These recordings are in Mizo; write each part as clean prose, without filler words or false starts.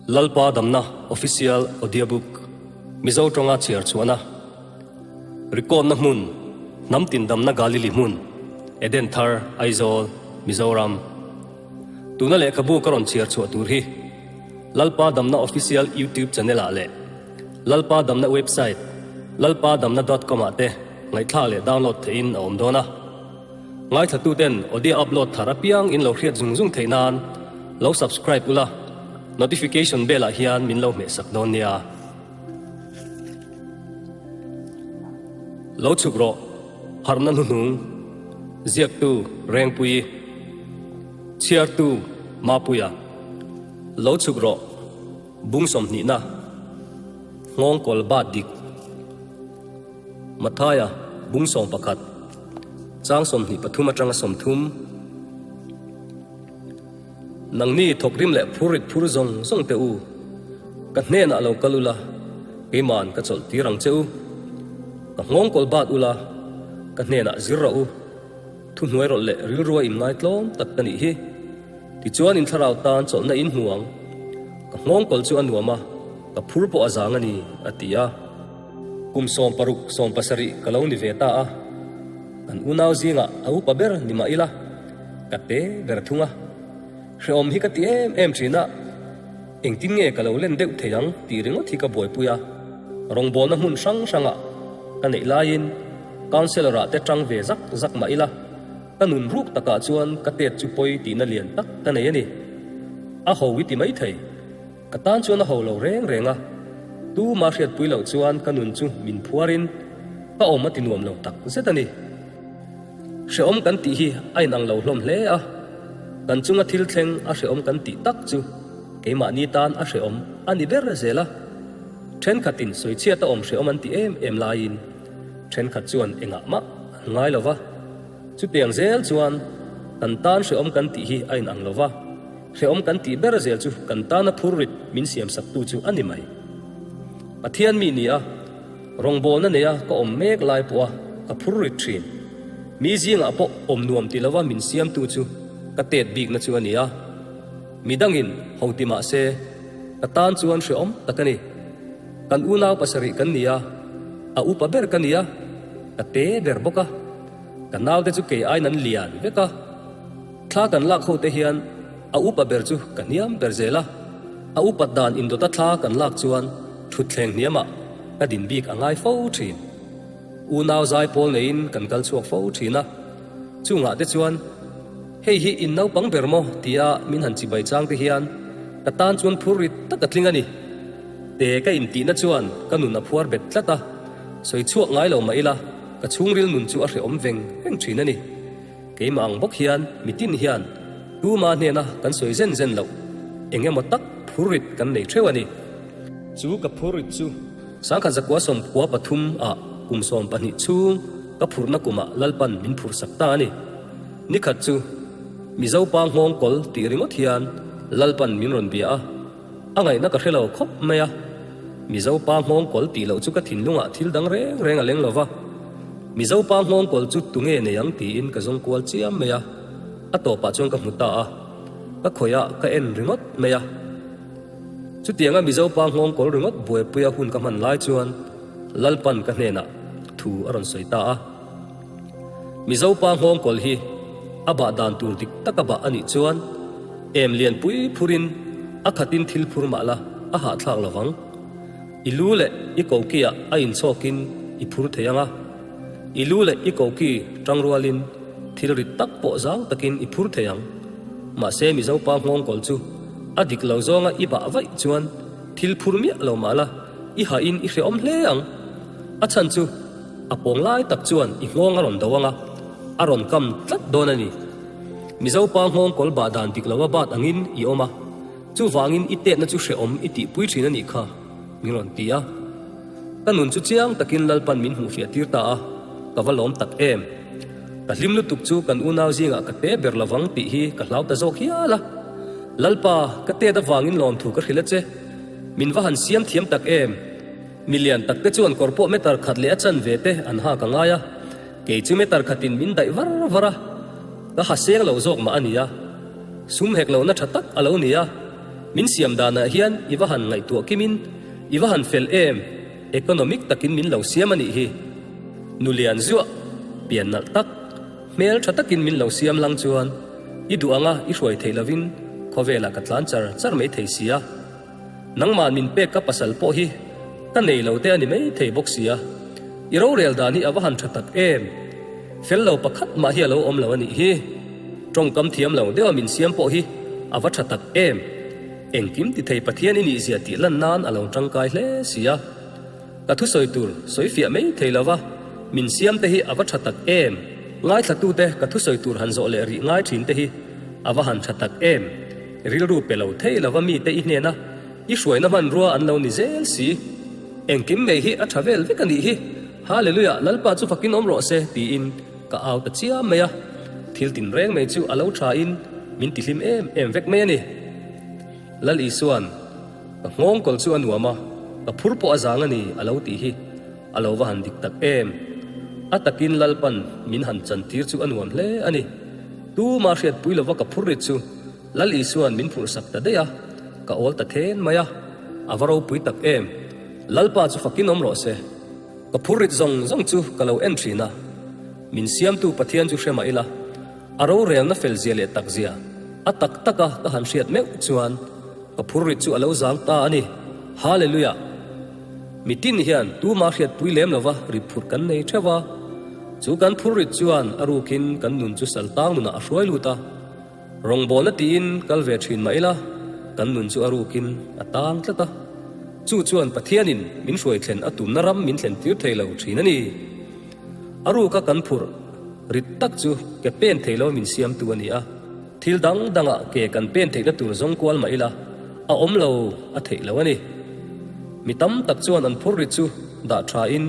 Lalpa Damna Official Audiobook Mizo tawnga chhiar chhuahna Record-na hmun Hnam tin damna Galili hmun Eden Thar Aizawl Mizoram Tuna lehkhabu ka rawn chhiar chhuah tur hi Lalpa Damna Official YouTube channel ah leh Lalpa Damna website lalpadamna dot com ah te ngaihthlak leh download theihin a awm dawn a. Ngaithlatuten audio upload thar apiang in lo hriat zung zung theih nan lo subscribe ula, notification bell ah hian min lo hmeh sak dawn nia. Lo chhuk rawh, harhna hnuhnung, ziaktu Rengpuii, chhiartu Mapuia, lo chhuk rawh, bung sawmhnihna, nghawngkawl bat dik. Mathaia, bung 11, chang 23 atanga 30. Nangni thawkrim leh phur rit phur zawng zawng teh u, ka hnenah lo kal ula, keima'n ka chawlh tir ang che u. Ka nghawng kawl bat ula, ka hnenah zir rawh u. Thuhnuai rawlh leh rilrua inngai tlawm tak ka nih hi. Tichuan in thlarau tan chawlhna in hmu ang. Ka nghawng kawl chu a nuam a, ka phur pawh a zang a ni, a ti a. Kum 16, 17 ka lo ni ve ta a, kan unau zingah a upa ber ni mah ila, ka te ber thung a. Hrehawm hi ka ti em em thin a, engtin nge ka lo len deuh thei ang tih ringawt hi ka buaipui a. Rawngbawlna hmun hrang hrangah ka neih laiin counsellor ah te tang ve zak zak mah ila, ka nun ruk takah chuan ka tet chu pawi tihna lian tak ka nei a ni. A ho i ti maithei. Ka tan chuan a ho lo reng reng a, tuma hriatpui loh chuan ka nun chu min phuarin ka awm a ti nuam lo tak zet a ni. Hrehawm kan tih hi a inang lo hlawm hle a, kan chunga thil thleng a hrehawm kan tih tak chu keimahni tan a hrehawm a ni ber zel a. Thenkhatin sawichhiat a awm hrehawm an ti em em laiin thenkhat chuan engah mah an ngai lo va. Chutiang zel chuan kan tan hrehawm kan tih hi a inang lo va. Hrehawm kan tih ber zel chu kan tana phur rit min siam saktu chu a ni mai. Pathian mi nia, rawngbawlna neia ka awm mek lai pawha ka phur rit thin. Mi zingah pawh awm nuam ti lova min siamtu chu ka tet bikna chu a ni a. Mi dangin ho ti mah se, ka tan chuan hrehawm tak a ni. Kan unau pasarih kan ni a, a upa ber ka ni a, ka te ber bawk a. Ka naute chu kei aiin an lian vek a. Thla kan lak ho te hian a upa ber chu ka hniam ber zel a, a upat dan indawta thla kan lak chuan thutthleng hniamah ka din bik a ngai fo thin. Unau zai pawl neiin kan kal chhuak fo thin a, chungah te chuan hei hi in naupang ber maw tia min han chibai chang te hian ka tan chuan phur rit tak a tling a ni. Te ka intihna chuan ka nun a phuar bet tlat a, sawi chhuak ngai lo mah ila ka chhungril nun chu a hrehawm veng veng thin a ni. Keimah ang bawk hian mitin hian tuma hnena kan sawi zen zen loh eng emaw tak phurrit kan nei theuh a ni. Chu ka phurrit chu sangkhat zakua 93 ah kum 12 chhung ka phurhna kumah Lalpan min phurhsak ta a ni. Nikhat chu Mizo pa nghawng kawl tih ringawt hian Lalpan min rawn bia a, a ngaihna ka hre lo khawp mai a. Mizo pa nghawng kawl tih loh chu ka thinlungah thil dang reng reng a leng lo va. Mizo pa nghawng kawl chu tunge nei ang tiin ka zawng kual chiam mai a, a tawpah chuan ka hmu ta a, ka khawih a ka en ringawt mai a. Chutianga Mizo pa nghawng kawl ringawt buaipuia hun ka hman lai chuan Lalpan ka hnenah thu a rawn sawi ta a. Mizo pa nghawng kawl hi a bah dan tur dik taka bah a nih chuan em lianpui phurin a khatin thil phur mah la a hahthlak lovang. I lu leh i kokiah a inchhawkin i phur thei ang a, i lu leh i koki tangrualin thil rit tak pawh zang takin i phur thei ang. Mahse Mizo pa nghawngkawl chu a dik lo zawnga i bah vaih chuan thil phur miah lo mah la i hahin i hrehawm hle ang. A chhan chu a pawng lai tak chuan i nghawng a rawn do ang a, a rawn kam tlat dawn a ni. Mizo pa nghawngkawl bah dan dik loa bat angin i awm a. Chuvangin i tetna chu hrehawm i tihpui thin a nih kha, min rawn ti a. Ka nun chu chiang takin Lalpan min hmuhfiah tir ta a, ka va lawm tak em. Ka hlim lutuk chu kan unau zingah ka te ber lovang tih hi ka hlau ta zawk hial a. Lalpa, ka tet avangin lawmthu ka hrilh a che. Min va han siam thiam tak em. Milian tak te chuan kawr pawh meter khat leh a chanve te an hak a ngai a, kei chu meter khatin min daih var var a, ka ha seng lo zawk mah a ni a. Sum hek lohna tha tak a lo ni a. Min siam danah hian i va han ngaihtuah kimin i va han fel em, economic takin min lo siam a nih hi. Nu lian zuah, pian nalh tak, hmel tha takin min lo siam lang chuan i duh anga i hruai theih lovin khawvelah ka tlan char char mai thei si a. Nangmah min pek ka pasal pawh hi ka nei lo te a ni mai thei bawk si a, i rorel dan hi a va han tha tak em! Fel lo pakhat mah hi a lo awm lo a nih hi. Tawngkam thiam lo deuha min siam pawh hi a va tha tak em! Engkim ti thei Pathian i nih zia tih lan nan a lo tangkai hle si a. Ka thusawi tur sawi fiah mai thei lo va, min siam te hi a va tha tak em! Ngaithlatute ka thusawi tur han zawh leh rih ngai thin te hi a va han tha tak em! Rilru pe lo thei lova mite i hnena i hruaina hmanrua an lo ni zel si. Engkim ngei hi a tha vel vek a nih hi. Hallelujah, Lalpa chu fakin awm rawh se tiin ka au ta chiam mai a. Thil tinreng mai chu a lo tha in min tihlim em em vek mai a ni. Lal Isua'n, Ka nghawngkawl chu a nuam a, ka phur pawh a zang a ni a lo tih hi a lo va han dik tak em. A takin Lalpan min han chantir chu a nuam hle a ni. Tuma hriatpui lova ka phur rit chu Lal Isua'n min phurhsak ta daih a, ka awl ta then mai a, a va ropui tak em! Lalpa chu fakin awm rawh se. Ka phur rit zawng zawng chu ka lo en thin a, min siamtu Pathian chu hre mah ila, a rorelna felzia leh takzia a tak taka ka han hriat meuh chuan ka phur rit chu a lo zang ta a ni. Hallelujah! Mitin hian tuma hriatpui lem lova rit phurh kan nei theuh a, chu kan phur rit chuan a rukin kan nun chu saltang nunah a hruai lut a. Rawngbawlna tiin kal ve thin mah ila, kan nun chu a rukin a tang tlat a. Chu chuan Pathianin min hruai thlen a tumna ram min thlen tir thei lo thin a ni. A ruka kan phurh rit tak chu ke pen thei lo min siamtu a ni a. Thil dang dangah ke kan pen theihna tur zawng kual mah ila, a awm lo a theih lo a ni. Mi tam tak chuan an phur rit chu dah thain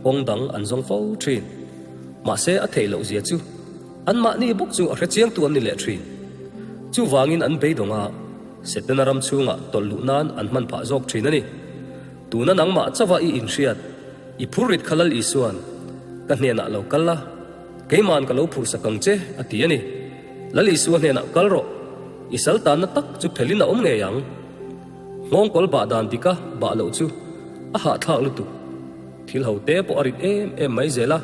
kawng dang an zawng fo thin. Mahse a theih loh zia chu anmahni bawk chu a hre chiangtu an ni leh thin. Chuvangin an beidawng a, Setana ram chhungah tawlh luh nan an hman phah zawk thin a ni. Tuna nangmah chauha i inhriat, i phur rit kha Lal Isuan, Ka hnenah lo kal la, keima'n ka lo phurhsak ang che, a ti a ni. Lal Isua hnenah kal rawh, i sal tanna tak chu phelin a awm ngei ang. Nghawngkawl bah dan dika bah loh chu a hahthlak lutuk. Thil ho te pawh a rit em em mai zel a,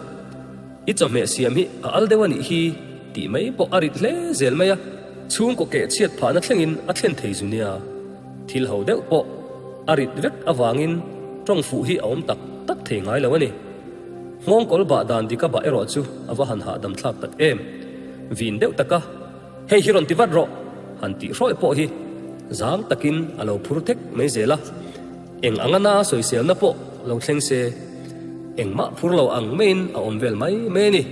i chawhmeh siam hi a al deuh a nih hi tih mai pawh a rit hle zel mai a, chhungkaw keh chhiat phahna thlengin a thlen thei zu nia. Thil ho deuh pawh a rit vek avangin tawng fuh hi a awm tak tak thei ngai lo a ni. Nghawngkawl bah dan dika bah erawh chu a va han hahdam thlak tak em. Vin deuh taka hei hi rawn ti vat rawh han tih hrawih pawh hi zang takin a lo phur thek mai zel a. Eng anga na sawiselna pawh lo thleng se engmah phur lo ang maiin a awm vel mai mai a ni.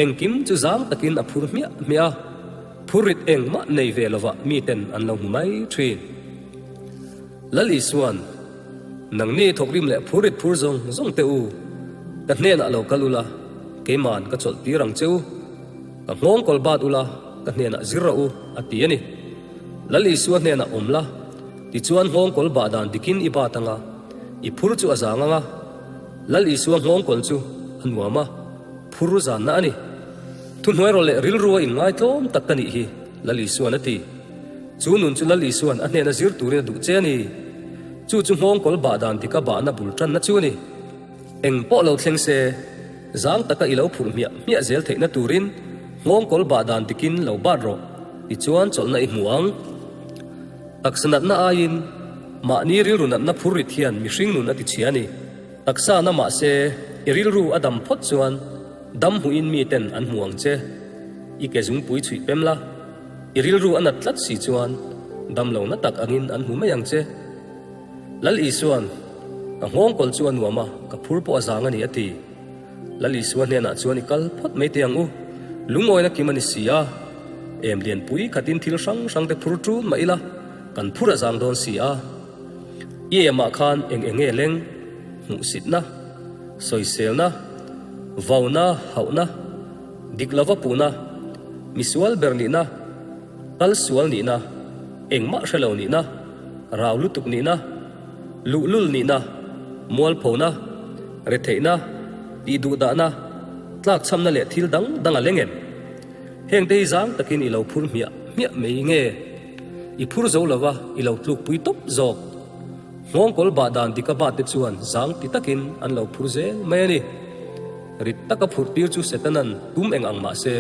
Engkim chu zang takin a phur hmiah hmiah a. Phurrit engmah nei ve lovah miten an lo hmu mai thin. Lal Isuan, Nangni thawkrim leh phurrit phur zawng zawng teh u, ka hnenah lo kal ula, keima'n ka chawlh tir ang che u. Ka nghawng kawl bat ula, ka hnenah zir rawh u, a ti a ni. Lal Isua hnenah awm la, tichuan nghawng kawl bah dan dikin i bat anga, i phur chu a zang anga. Lal Isua nghawng kawl chu a nuam a, phur zanna a ni. Thuhnuai rawh leh rilru a inngaitlawm tak ka nih hi, Lal Isuan a ti. Chu nun chu Lal Isuan a hnena zir turin a duh che a ni. Chu chu nghawngkawl bah dan tika bahna bul tanna chu a ni. Eng pawh lo thleng se, zang taka i lo phurh hmiah hmiah zel theihna turin nghawngkawl bah dan dikin lo bat rawh, tichuan chawlhna i hmu ang. Taksa natna aiin mahni rilru natna phur rit hian mihring nun a tichhia a ni. Taksa na mahse i rilru a dam phawt chuan dam hmuhin mi ten an hmu ang che. I ke zungpui chhuih pem la, i rilru a nat tlat si chuan dam lo na tak angin an hmu mai ang che. Lal Isuan, Ka nghawngkawl chu a nuam a, ka phur pawh a zang a ni a ti. Lal Isua hnenah chuan i kal phawt mai teh ang u, lungawina kim a ni si a. Em lianpui khatin thil hrang hrang te phur ṭun mah ila, kan phur a zang dawn si a. I emah khan eng eng nge leng? Hmuhsitna, sawiselna, vauna, hauhna, dik lova puhna, misual ber nihna, kal sual nihna, engmah hre lo nihna, rau lutuk nihna, luhlul nihna, mualphona, retheihna, tihduhdahna, tlakchhamna leh thil dang dang a leng em? Hengte hi zang takin i lo phur hmiah hmiah mai nge? I phur zo lova i lo tlukpui tawp zawk. Nghawngkawl bah dan dika bah te chuan zang ti takin an lo phur zel mai a ni. Rit taka phurh tir chu Setanan tum eng ang mah se,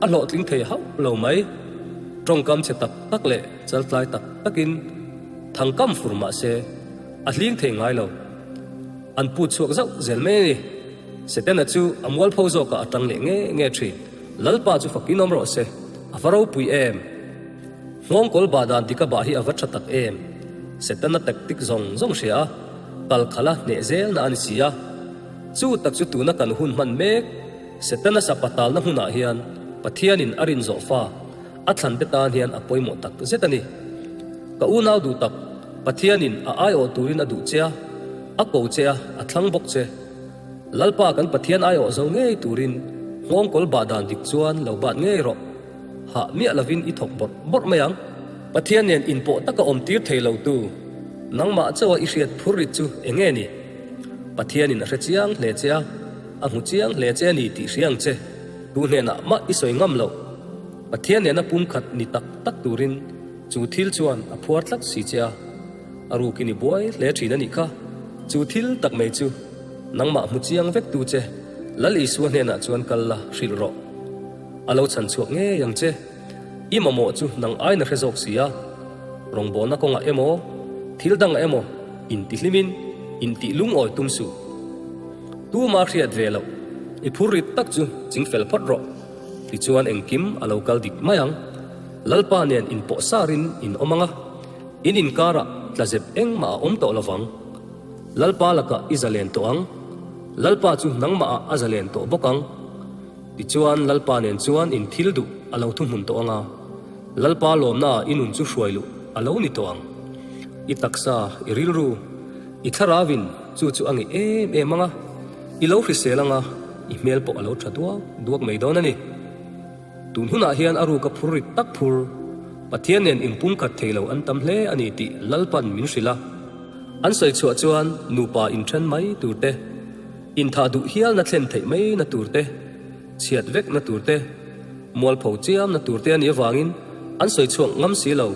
a hlawhtling thei hauh lo mai. Tawngkam chhe tak tak leh chaltlai tak takin thangkam fur mah se, a hling thei ngai lo. An put chhuak zauh zel mai a ni. Setana chu a mualpho zawkah a tang leh nge nge thin. Lalpa chu fakin awm rawh se, a va ropui em! Nghawngkawl bah dan dik a bah hi a va tha tak em! Setana tactic zawng zawng hria a, kal khalh a hneh zel na a ni si a. Chu tak chu tuna kan hun hman mek, Setana sapa talna hmunah hian Pathianin a rin zawh fa a thlan te tan hian a pawimawh tak zet a ni. Ka unau duh tak, Pathianin a aiawh turin a duh che a, a ko che a, a thlang bawk che. Lalpa kan Pathian aiawh zo ngei turin nghawngkawl bah dan dik chuan lo bat ngei rawh. Hah miah lovin i thawk bawrh bawrh mai ang. Pathian nen inpawh taka awm tir thei lo tu, nangmah chauha i hriat phur rit chu eng nge ni? Pathianin a hre chiang hle che a, a hmu chiang hle che a ni tih hria ang che. Tu hnenah mah i sawi ngam loh. Pathian nena pumkhat ni tak tak turin chu thil chuan a phuar tlat si che a. A rukin i buai hle thin a nih kha. Chu thil tak mai chu nangmah hmu chiang vek tu che Lal Isua hnenah chuan kal la hrilh rawh. A lo chhan chhuak ngei ang che. I mamawh chu nang aina hre zawk si a. Rawngbawlna kawngah emaw, thil dangah emaw intihlimin intih lungawi tum suh. Tuma hriat ve loh, i phur rit tak chu chingfel phawt rawh. Tichuan engkim a lo kal dik mai ang. Lalpa nen inpawh sarin in awm ang a. In inkarah tlazep engmah a awm tawh lovang. Lalpa lakah i zalen tawh ang. Lalpa chu nangmahah a zalen tawh bawk ang. Tichuan Lalpa nen chuan in thil duh a lo thuhmun tawh ang a, Lalpa lawmnaah i nun chu hruai luh a lo ni tawh ang. I taksa, i rilru, i thlarauin chu chu a ngeih em em ang a, i lo hrisel ang a, i hmel pawh a lo tha duak duak mai dawn a ni. Tun hunah hian a ruka phur rit tak phur, Pathian nen inpumkhat thei lo an tam hle a ni tih Lalpan min hrilh a. An sawi chhuah chuan nupa inthen mai tur te, inthah duh hialna thlen theih mai na tur te, chhiat vek na tur te, mualpho chiam na tur te a nih avangin an sawi chhuak ngam si lo.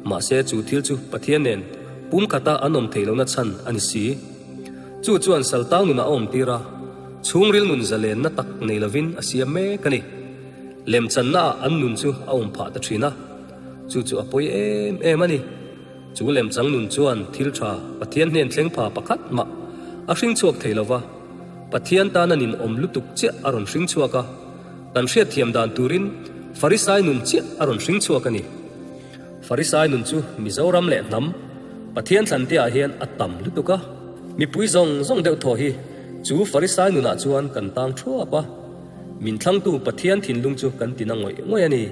Mahse chu thil chu Pathian nen pumkhata an awm theih lohna chhan a ni si. Chu chuan Saltang nunah a awm tir a, chhungril nun zalenna tak nei lovin a siam mek a ni. Lemchannaah an nun chu a awm phah ta thin a, chu chu a pawi em em a ni. Chu lemchang nun chuan thil tha Pathian hnen thleng pha pakhat mah a hring chhuak thei lo va, Pathian tana nin awm lutuk chiah a rawn hring chhuak a, kan hriatthiam dan turin Farisai nun chiah a rawn hring chhuak a ni. Farisai nun chu Mizoram leh hnam Pathian thlanteah hian a tam lutuk a. Mipui zawng zawng deuh thaw hi chu Farisai nunah chuan kan tang thuap a, min thlangtu Pathian thinlung chu kan tina ngawih ngawih a ni.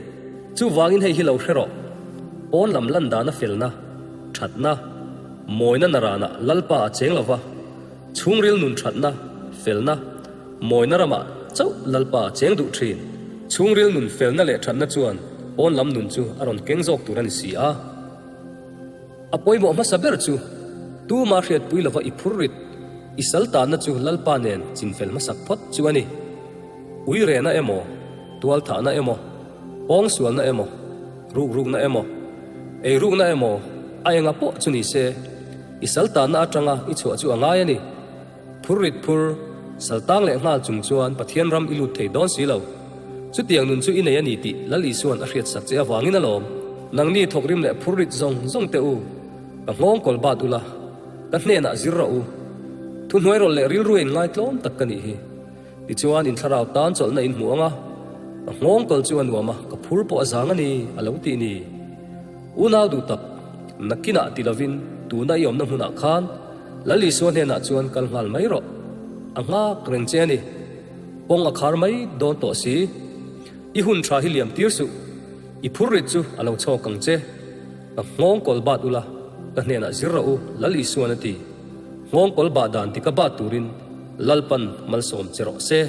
Chuvangin hei hi lo hre rawh, pawn lam lan dana felna, thatna, mawina naranah Lalpa a cheng lo va, chhungril nun thatna, felna, Mawina ramah chauh Lalpa cheng duh thin. Chhungril nun felna leh thatna chuan pawn lam nun chu a rawn keng zawk tur a ni si a. A pawimawh hmasa ber chu tuma hriatpui lova i phur rit, i sal tanna chu Lalpa nen chinfel hmasak phawt chu a ni. Ui rehna emaw, tual thahna emaw, pawng sualna emaw, rukrukna emaw, eirukna emaw a enga pawh chu ni se, i sal tanna atanga i chhuah chu a ngai a ni. Phur rit phur, saltang leh nghal chung chuan Pathian ram i lut thei dawn si lo. Chutiang nun chu i nei a ni tih Lal Isua'n a hriatsak che avangin alawm. Nangni thawkrim leh phur rit zawng zawng teh u, ka nghawng kawl bat ula, ka hnenah zir rawh u. Thuhnuai rawlh leh rilru in ngaitlawm tak ka nih hi. Tichuan in thlarau tan chawlhna in hmu ang a, ka nghawng kawl chu a nuam a, ka phur pawh a zang a ni, a lo tih ni. Unau duh tak, nakinah ti lovin tuna i awmna hmunah khan Lal Isua hnenah chuan kal nghal mai rawh. A nghak reng che a ni. Kawng a khar mai dawn tawh si. I hun tha hi liam tir suh. I phur rit chu a lo chhawk ang che. Ka nghawng kawl bat ula, ka hnenah zir rawh u, Lal Isuan a ti. Nghawng kawl bah dan tika bat turin Lalpan malsawm che rawh se.